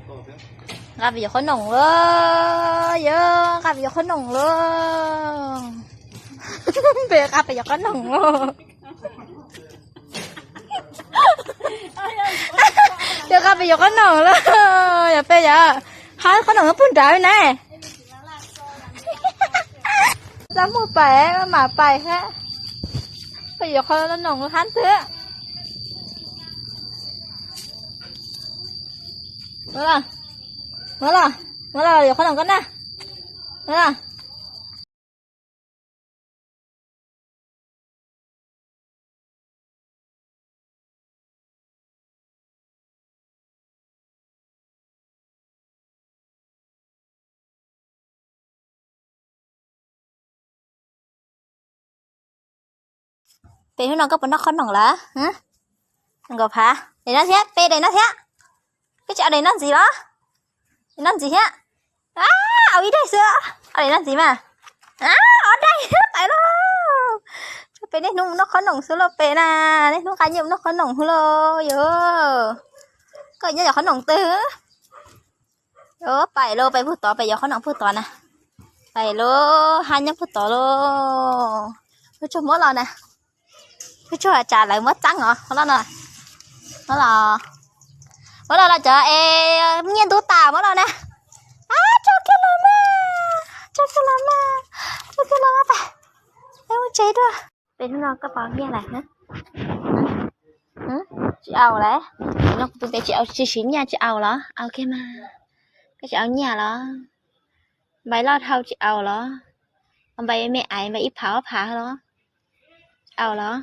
Nqa pem yuav qhob noom lauj, yog nqa pem yuav qhob noom lauj. Pem nqa pem yuav qhob noom lauj. Yog nqa pem yuav qhob noom lauj, yog pem yog hab qhob noom no puag nrad na. Txaj muag pais mam pais hab. Pem yuav qhob noom hab twg. Muab los, muab los, muab los yuav qhob noom koj na. Muab los. Pem hnub no koj puas noj qhob noom lawm? Nkauj Phav, daim no thiab, pem daim no thiab. Koj tsis au daim no ntxiv los? Daim no ntxiv thiab. Au ib daim xwb, au daim no ntxiv mas. Ob daim pais lauj. Pem niaj hnub noj qhob noom xwb lauj pem na, niaj hnub nqa nyiaj noj qhob noom xwb lauj yog. Koj nyob yuav qhob noom twg? Pais lauj, pais puag tod, pais yuav qhob noom puag tod na. Pais lauj, hab nyob puag tod lauj. Peb tsug muab los na. Peb tsug tsa lawv muab txeeb os, muab los no. Muab los, muab los los cov es nyiaj ntub tas muab los na. Tso kiag los mas, tso kiag los mas, tso kiag los mas pais. Peb mus tsev dua. Pem hnub no koj puas nyiaj lawm? Tsis au lawm. No kuv tus ntev tsis au, tsis siv nyiaj tsis au los? Au kiag mas. Koj tsis au nyiaj los? Npais loj dhau tsis au los? Npais me aiv npais ib phav ob phav los? Tsis au los?